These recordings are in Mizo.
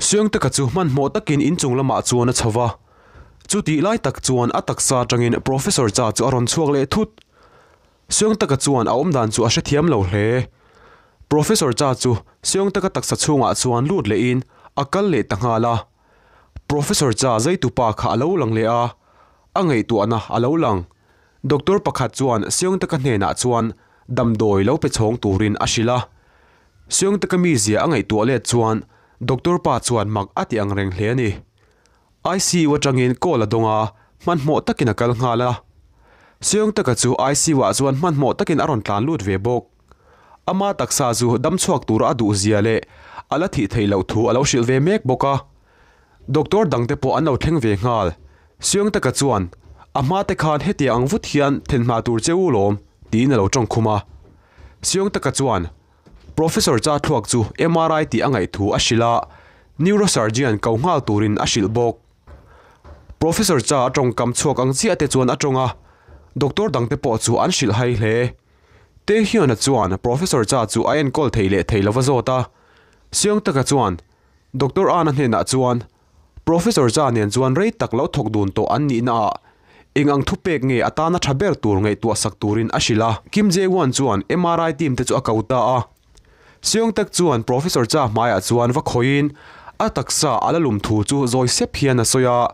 Seung-Taek-a chu hmanhmawh takin inchung lamah chuan a chho va. Chutih lai tak chuan a taksa atangin Professor Cha chu a rawn chhuak leh thut. Seung-Taek-a chuan a awmdan chu a hrethiam lo hle. Professor Cha chu Seung-Taek-a taksa chhungah chuan lut lehin a kal leh ta nghal a. Professor Cha zeitupa kha a lo lang leh a, a ngaihtuahna a lo lang. Doctor pakhat chuan Seung-Taek-a hnenah chuan damdawi lo pe chhawng turin a hrilh a. Seung-Taek-a mizia a ngaihtuah let chuan Doctor pa chuan mak a ti ang reng hle a ni. ICU atangin call a dawng a, hmanhmawh takin a kal nghal a. Seung-Taek-a chu ICU ah chuan hmanhmawh takin a rawn tlan lut ve bawk. Ama taksa chu dam chhuak tura a duh zia leh a la thih theih loh thu a lo hrilh ve mek bawk a. Doctor dangte pawh an lo thleng ve nghal. Seung-Taek-a chuan, A hma te khan hetiang ang vut hian then hma tur che u lawm, tiin a lo tawng khum a. Seung-Taek-a chuan, Professor Cha thluak chu MRI tih a ngaih thu a hrilh a, Neurosurgeon ko nghal turin a hrilh bawk. Professor Cha a tawngkam chhuak ang chiah te chuan a tawng a, doctor dangte pawh chu an hrilh hai hle. Taehyun-a chuan Professor Cha chu a enkawl thei leh thei lova zawt a, Seung-Taek-a chuan Doctor An-a hnenah chuan Professor Cha nen chuan rei tak lo thawk dun tawh an nihna ah eng ang thupek nge a tana tha ber tur ngaihtuah sak turin a hrilh a. Kim Jae-won chuan MRI team te chu a ko ta a. Seung-Taek chuan Professor Cha hmaiah chuan va khawiin a taksa a la lum thu chu zawi sep hian a sawi a.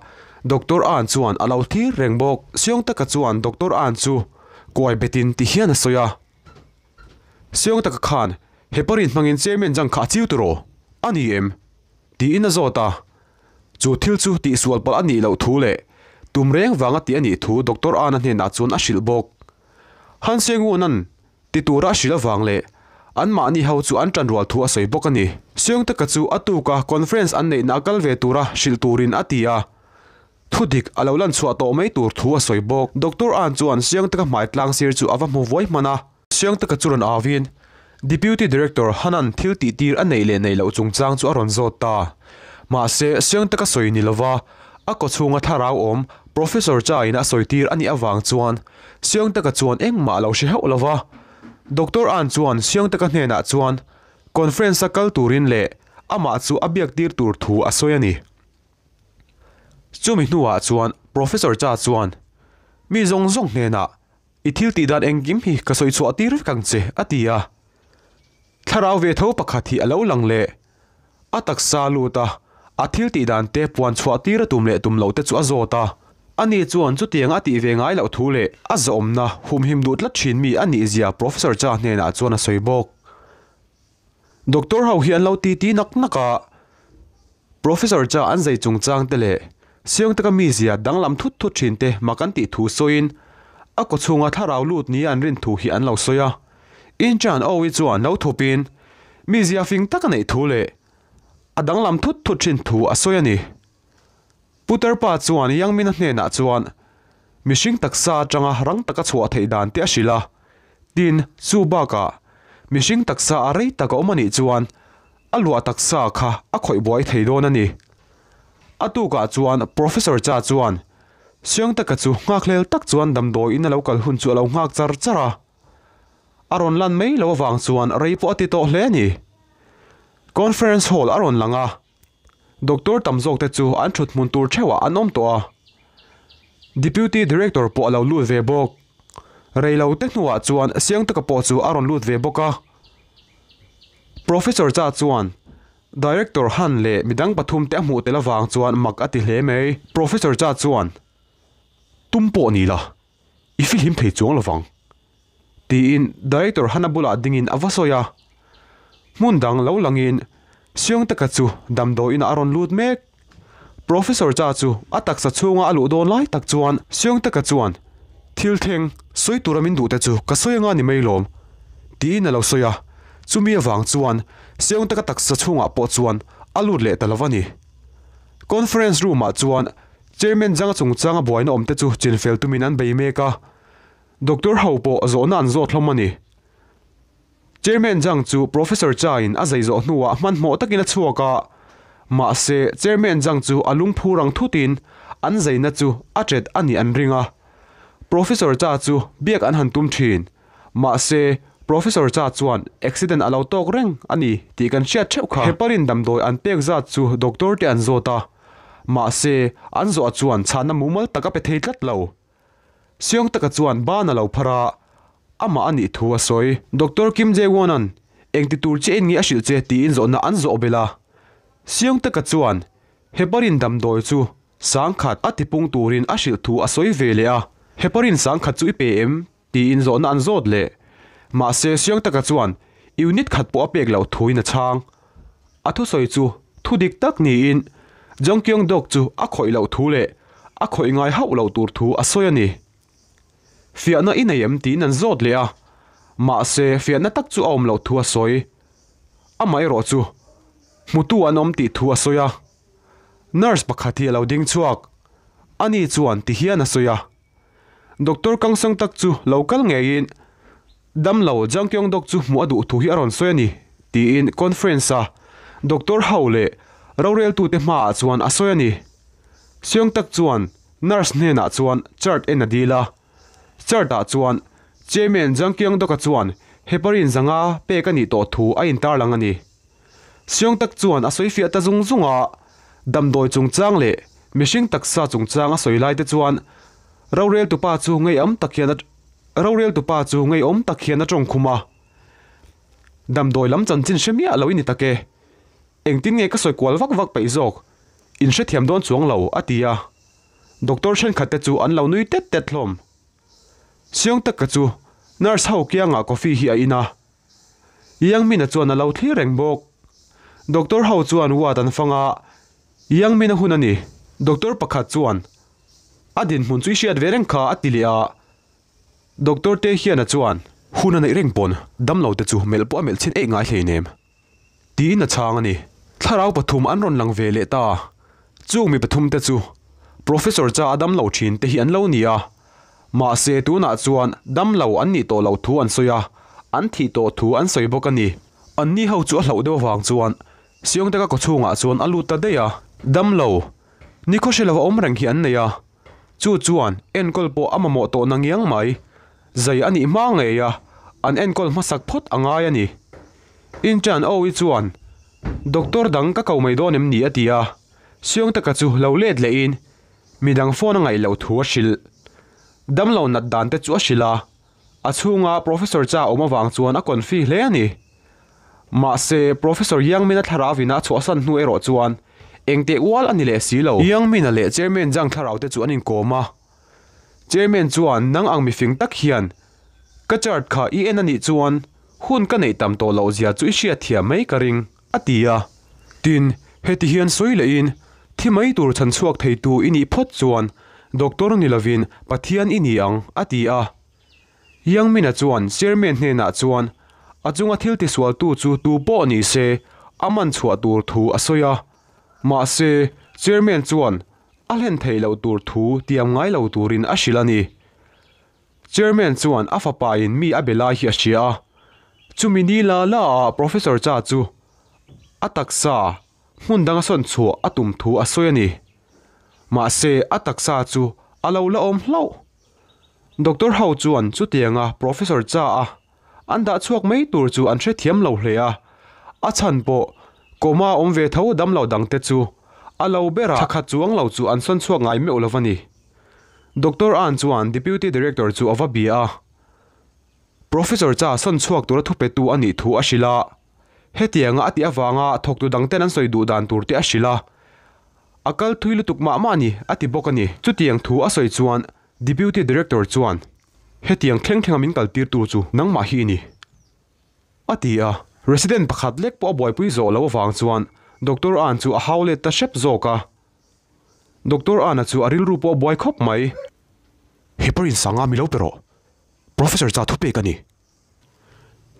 Doctor An chuan a lo thlir reng bawk. Seung-Taek-a chuan Doctor An chu kuai betin ti hian a sawi a. Seung-Taek-a khan heparin hmangin Chairman Jang kha a chiu tawh rawh a ni em? Tiin a zawt a, chu thil chu tihsual palh a nih loh thu leh tum reng vanga tih a nih thu Doctor An-a hnenah chuan a hrilh bawk. Han Seng-un-a'n ti tura a hrilh avang leh anmahni ho chu an ṭanrual thu a sawi bawk a ni. Seung-Taek-a chu a tuka conference an neihna a kal ve tura hrilh turin a ti a, thu dik a lo lan chhuah tawh mai tur thu a sawi bawk. Doctor An chuan Seung-Taek-a hmai tlang sir chu a va hmu vuai hman a. Seung-Taek-a chu rawn auin Deputy Director Hanan thil tih tir a neih leh neih loh chungchang chu a rawn zawt ta. Mahse, Seung-Taek-a sawi ni lova a kawchhunga thlarau awm Professor Cha-in a sawi tir a nih avang chuan Seung-Taek-a chuan engmah a lo hre hauh lova. Doctor An chuan Seung-Taek-a hnenah chuan conference-a kal turin leh amah chu a biak tir tur thu a sawi a ni. Chumi hnuah chuan Professor Cha chuan mi zawng zawng hnenah I thil tih dan engkim hi ka sawi chhuah tir vek ang che, a ti a. Thlarau ve tho pakhat hi a lo lang leh. A taksa lut a, a thil tih dan te puan chhuah tir a tum leh tum loh te chu a zawt a. Ani chuan chutiang a tih ve ngai loh thu leh a zawmna humhim duh tlat thin mi a nih zia Professor Cha hnenah chuan a sawi bawk. Doctor ho hi an lo ti ti nak nak a, Professor cha an zai chungchang te leh Siang taka mizia danglam thut thut thin te mak an tih thu sawiin a kawchhunga thlarau lut nia an rin thu hi an lo sawi a. Inchan Owi chuan lo thupin mizia fing tak a neih thu leh a danglam thut thut thin thu a sawi a ni. Putar pa chuan Yangmina hnenah chuan mihring taksa atanga rang taka chhuah theih dan te a hrilh a, tin, chu bakah mihring taksa a rei tak a awm a nih chuan a luah taksa kha a khawih buai thei dawn a ni. A tukah chuan Professor Cha chuan Siangtaka chu nghakhlel tak chuan damdawiin a lo kal hun chu a lo nghak char char a, a rawn lan mai loh avang chuan rei pawh a ti tawh hle a ni. Conference hall a rawn lang a. Doctor tam zawk te chu an thut hmun tur theuhah an awm tawh a, Deputy Director pawh a lo lut ve bawk. Rei lo te hnuah chuan Siangtaka pawh chu a rawn lut ve bawk a. Professor Cha chuan Director Han leh midang pathum te a hmuh tel avang chuan mak a ti hle mai. Professor Cha chuan, Tum pawh ni la, i fihlim thei chuang lovang. Tiin Director Hana bulah dingin a va sawi a. Hmun dang lo langin Siangtaka chu damdawiin a rawn lut mek. Professor Cha chu a taksa chhunga a luh dawn lai tak chuan Siangtaka chuan, Thil thleng, sawi tura min duhte chu ka sawi anga ni mai lawm, tiin a lo sawi a. Chumi avang chuan Siangtaka taksa chhungah pawh chuan a lut leh ta lo a ni. Conference room-ah chuan Chairman Zhang-a chungchanga buaina awmte chu chinfel tumin an bei mek a. Doctor ho pawh zawhna an zawt hlawm a ni. Chairman Zhang chu Professor Chai-in a zai zawh hnuah hmanhmawh takin a chhuak a, mahse Chairman Zhang chu a lungphur ang thutin an zaina chu a ṭet a nih an ring a. Professor Cha chu biak an han tum ṭhin. Mahse Professor Cha chuan accident a lo tawk reng a ni tih kan hriat theuh kha. Heparin damdawi an pek zat chu doctor te an zawt a, mahse an zawh chuan chhanna mumal tak a pe thei tlat lo. Seong taka chuan ban a lo phar a, amah a nih thu a sawi. Doctor Kim Jae-won-a'n engti tur che in nge a hrilh che tiin zawhna an zawh belh a. Seong taka chuan Heparin damdawi chu sangkhat a tipung turin a hrilh thu a sawi ve leh a, Heparin sangkhat chu i pe em? Tiin zawhna an zawt leh. Mahse, Siang taka chuan unit khat pawh a pek loh thuin a chhang. A thusawi chu thu dik tak niin Jong Kyung Dok chu a khawih loh thu leh a khawih ngai hauh loh tur thu a sawi a ni. Fiahna i nei em tiin an zawt leh a, mahse fiahna tak chu a awm loh thu a sawi. Amaherawh chu hmutu an awm tih thu a sawi a. Nurse pakhat hi a lo ding chhuak. Ani chuan tihian a sawi a. Doctor Kangsang tak chu lo kal ngeiin damlo Jang Kyung Dok chu hmuh a duh thu hi a rawn sawi a ni, tiin conference a doctor ho leh roreltute hmaah chuan a sawi a ni. Seong Tak chuan nurse hnenah chuan chart en a dil a, chart ah chuan Chairman Jang Kyung Dok-a chuan heparin zanga pek a nih tawh thu a intarlang a ni. Seong Tak chuan a sawi fiah ta zung zung a, damdawi chungchang leh mihring taksa chungchang a sawi lai te chuan roreltupa chu ngeiawm tak hian a roreltupa chu ngeiawm tak hian a tawng khum a. Damdawi lam chanchin hre miah lo i ni tak e. Engtin nge ka sawi kual vak vak peih zawk? In hrethiam dawn chuang lo, a ti a. Doctor thenkhat te chu an lo nui tet tet hlawm. Seong Tak-a chu nurse ho kiangah coffee hi a in a. Yang Min-a chuan a lo thlir reng bawk. Doctor ho chuan ward an fang a, Yang Min-a hun a ni. Doctor pakhat chuan a dinhmun chu i hriat ve reng kha a ti leh a, Doctor te hian a chuan. Hun a neih reng pawn damlo te chu melh pawh a melh chhin eih ngai hleinem. Tiin a chhang a ni. Thlarau pathum an rawn lang ve leh ta. Chung mi pathum te chu Professor cha a damlo thin te hi an lo ni a. Mahse tunah chuan damlo an nih tawh loh thu an sawi a, an thih tawh thu an sawi bawk a ni. Anni ho chu a hlauh deuh avang chuan Siang taka kawchhungah chuan a lut ta daih a. Damlo, nikhaw hre lova awm reng hi an nei a. Chu chuan enkawl pawh a mamawh tawh na ngiang mai. Zai a nih hma ngei a, an enkawl hmasak phawt a ngai a ni. Intern Owi chuan, Doctor dang ka ko mai dawn em ni? a ti a. Siang taka chu lo let lehin midang phone a ngaih loh thu a hrilh. Damlo nat dan te chu a hrilh a, a chhunga Professor cha awm avang chuan a confi hle a ni. Mahse, Professor Yang Min-a thlarau ina a chhuahsan hnu erawh chuan engteh ual a ni leh si lo. Yang Min-a leh Chairman Zhang thlarau te chu an inkawm a. Chairman chuan nang ang mifing tak hian ka chart kha i en a nih chuan hun ka neih tam tawh loh zia chu i hriat thiam mai ka ring, a ti a. Tin, heti hian sawi lehin thi mai tur chhan chhuak theitu i nih phawt chuan doctor ni lovin Pathian i ni ang, a ti a. Yang Min-a chuan Chairman hnenah chuan a chunga thil tisualtu chu tu pawh ni se a man chhuah tur thu a sawi a. Mahse, Chairman chuan a hlen theih loh tur thu tiam ngai lo turin a hrilh a ni. Chairman chuan a fapain mi a be lai hi a hria a, chumi ni la la ah Professor Cha chu a taksa hmun danga sawn chhuah a tum thu a sawi a ni. Mahse, a taksa chu a lo la awm hlauh. Doctor ho chuan chutianga Professor Cha a An dah chhuak mai tur chu an hrethiam lo hle a, a chhan pawh coma awm ve tho damlo dangte chu a lo ber a, thakhat chuang lo chu an sawn chhuak ngai meuh lo a ni. Doctor An chuan Deputy Director chu a va bia a, Professor Cha sawn chhuak tura thupetu a nih thu a hrilh a, hetianga a tih avanga thawktu dangten an sawi duh dan tur te a hrilh a, a kal thui lutuk mah mah a ni a ti bawk a ni. Chutiang thu a sawi chuan Deputy Director chuan, Hetiang thleng thlenga min kaltir tur chu nangmah hi i ni, a ti a. Resident pakhat lek pawh a buaipui zawh loh avang chuan Doctor An chu a hau let ta hrep zawk a. Doctor An-a chu a rilru pawh a buai khawp mai. Heparin sanga mi lo pe rawh, Professor cha thupek a ni.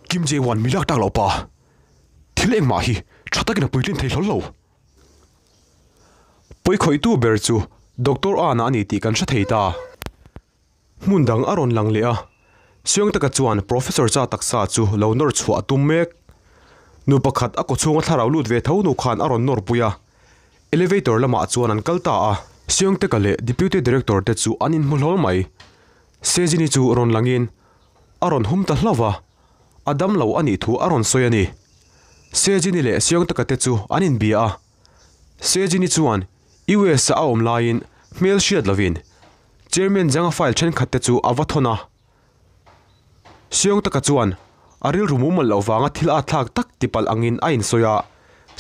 Kim Jae-wan mi lak tak loh pa, thil engmah hi tha takin a puitlin thei hlawl lo. Pawikhawihtu ber chu Doctor An-a a ni tih kan hre thei ta. Hmun dang a rawn lang leh a, Siang taka chuan Professor Cha taksa chu lo nawr chhuah a tum mek. Nu pakhat a kawchhunga thlarau lut ve tho nu khan a rawn nawr pui a, elevator lamah chuan an kal ta a. Siang taka leh Deputy Director te chu an inhmu hlawl mai. Sejini chu rawn langin a rawn hum ta hlauh va. A dam lo a nih thu a rawn sawi a ni. Sejini leh Seongtaka te chu an inbia a. Sejini chuan US-a a awm laiin hmel hriat lovin Chairman Jang-a file thenkhat te chu a va thawn a. Seongtaka chuan a rilru mumal loh vanga thil a thlak tak tipalh angin a insawi a,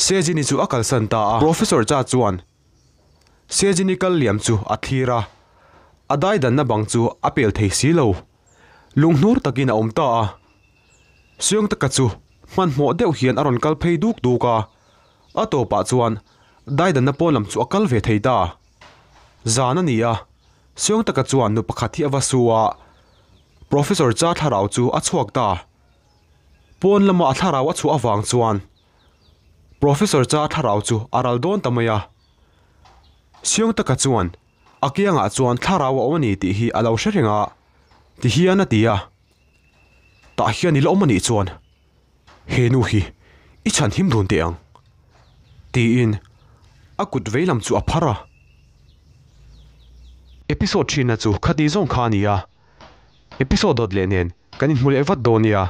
Sejini chu a kalsan ta a. Professor Cha chuan Sejini kal liam chu a thlir a, a daidanna bang chu a pel thei si lo. Lunghnur takin a awm ta a. Seongtaka chu hmanhmawh deuh hian a rawn kal phei duk duk a, a tawpah chuan daidanna pawn lam chu a kal ve thei ta. Zan a ni a, Seongtaka chuan nu pakhat hi a va su a, Professor Cha thlarau chu a chhuak ta. Pawn lama a thlarau a chhuah avang chuan Professor Cha thlarau chu a ral dawn ta mai a. Seongtaka chuan a kiangah chuan thlarau a awm a ni tih hi a lo hre reng a, tihian a ti a. Tah hian i la awm a nih chuan he nu hi i chhan him dun teh ang tiin a kut vei lam chu a phar a. Episode thinna chu khati zawng kha a ni a, episode dawt leh nen kan inhmu leh vat dawn nia.